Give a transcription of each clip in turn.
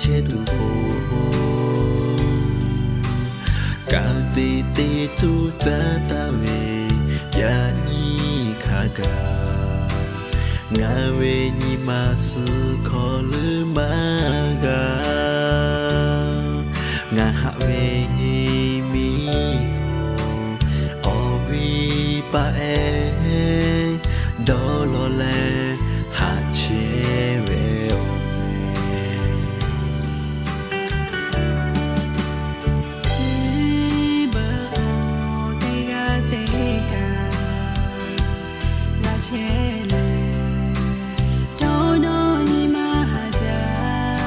chehˇ tuˬ k'o, ka tiꞈ te tuˬ caˇ taˍ ve yaꞈ nyi hk'a gaˬ, ngaˬ ve nyi ma suh hkawˇ leuˉ maˇ g'a. Ngaˬ haꞈ ve miˬ, awˬ viˉ paˇ ehˉ dawˇ law leh haꞈ chehˇ ve awˬ meh. Chi beuꞈ k'o teˇ g'aˇ teˇ kaꞈ g'a chehˇ leh, dawˇ nawˇ nyi ma haꞈ jaˇ.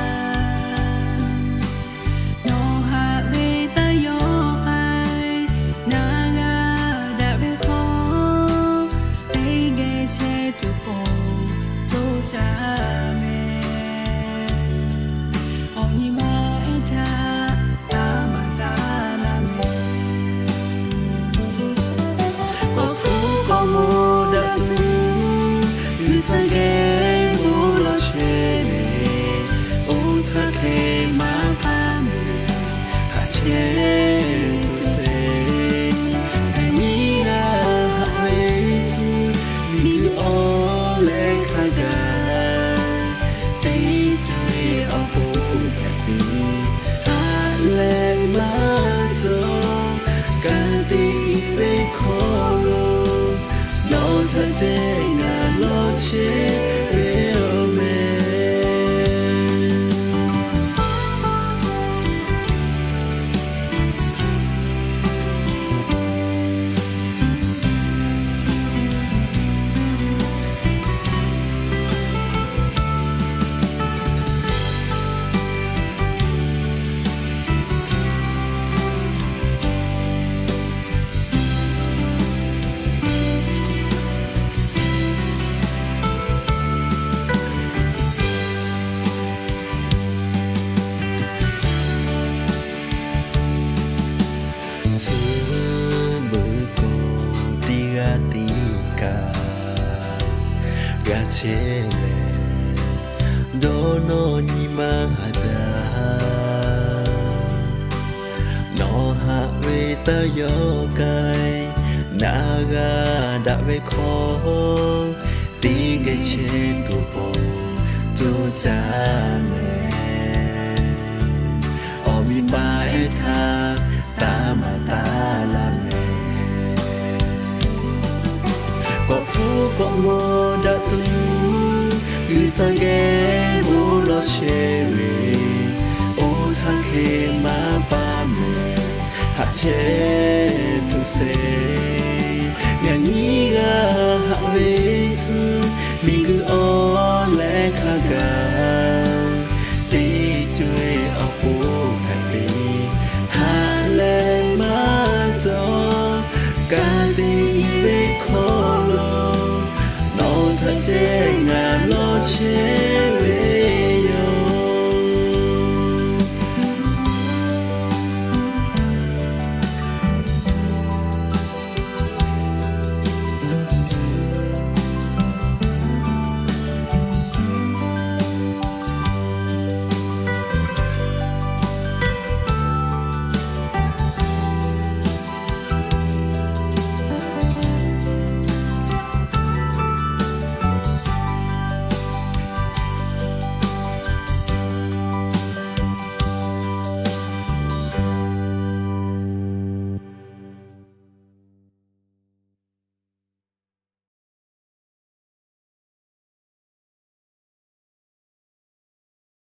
Nawˬ haꞈ ve taˇ yawˇ k'ai, na g'a daꞈ ve hk'aw, teˇ geh chehˇ tuˬ k'o, coˇ caˇ meh. Awˬ nyi ma ehˉ htaˇ, taˇ maˍ taˇ laˇ meh. K'awꞈ hpuˇ k'awꞈ maw daꞈ tuˬ, G'uiˬsha geh bon lawˬ chehˇ ve, oˇ htaˇ hk'e maˇ paˇ meh, haꞈ chehˇ tuˬ sheˍ. Yaꞈ nyi g'a haꞈ ve tcuh, miˬguiˬ awˬ leh hk'a gaˬ, teˇ ceuˬ awˬ pon hpehꞈ ve, haꞈ leh maˇ cawˬ, ka tiꞈ ve hkawˇ lo, nawˬ htaꞈ ceh ngaˬ lawˬ chehˇ ve awˬ meh. Suh beuꞈ k'o teˇ g'aˇ teˇ kaꞈ g'a chehˇ leh, dawˇ nawˇ nyi ma haꞈ jaˇ. Nawˬ haꞈ ve taˇ yawˇ k'ai, na g'a daꞈ ve hk'aw, teˇ geh chehˇ tuˬ k'o, coˇ caˇ meh. Awˬ miˬ ma ehˉ htaˇ, taˇ maˍ taˇ laˇ meh. K'awꞈ hpuˇ k'awꞈ maw daꞈ tuˬ, G'uiˬsha geh bon lawˬ chehˇ ve, oˇ htaˇ hk'e maˇ paˇ meh, haꞈ chehˇ tuˬ sheˍ. Yaꞈ nyi g'a haꞈ ve tcuh, miˬguiˬ awˬ leh hk'a gaˬ,